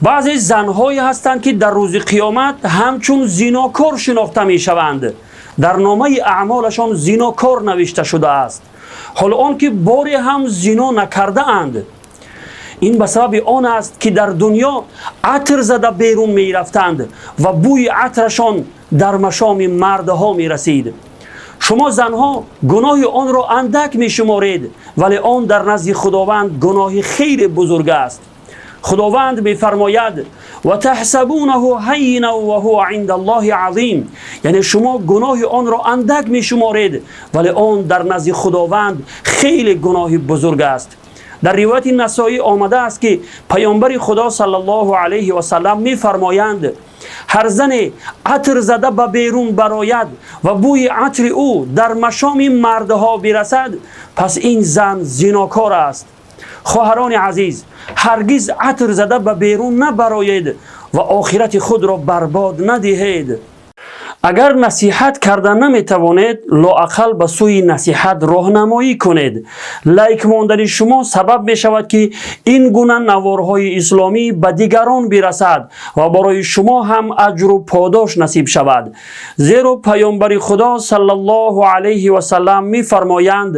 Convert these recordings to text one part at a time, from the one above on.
Баъзе занҳое ҳастанд, ки дар рӯзи қиёмат ҳамчун зинокор шинохта мешаванд. Дар номаи аъмолашон зинокор навишта шудааст, ҳоло он ки боре ҳам зино накардаанд. Ин ба сабаби он аст, ки дар дунё атр зада берун мерафтанд ва бӯи атрашон дар машоми мардҳо мерасид. Шумо занҳо гуноҳи онро андак мешуморед, вале он дар назди Худованд гуноҳи хеле бузург аст. Худованд мефармояд: «Ва таҳсабунаҳу ҳайинан ва ҳува индаллоҳи азим». Яъне шумо гуноҳи онро андак мешуморед, вале он дар назди Худованд хеле гуноҳи бузург аст. Дар ривояти Насоӣ омадааст, ки Паёмбари Худо саллаллоҳу алайҳи васаллам мефармоянд: ҳар зане атр зада ба берун барояд ва бӯи атри ӯ дар машоми мардҳо бирасад, пас ин зан зинокор аст. Хоҳарони азиз, ҳаргиз атр зада ба берун набароед ва охирати худро барбод надиҳед. Агар насиҳат карда наметавонед, лоақал ба сӯи насиҳат роҳнамоӣ кунед. Лайк мондани шумо сабаб мешавад, ки ин гуна наворҳои исломӣ ба дигарон бирасад ва барои шумо ҳам аҷру подош насиб шавад. Зеро Паёмбари Худо саллаллоҳу алайҳи васаллам мефармоянд: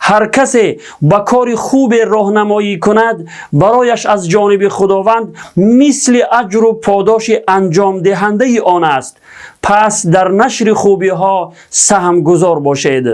ҳар касе ба кори хубе роҳнамоӣ кунад, барояш аз ҷониби Худованд мисли аҷру подоши анҷомдиҳандаи он аст. Пас дар нашри хубиҳо саҳмгузор бошед.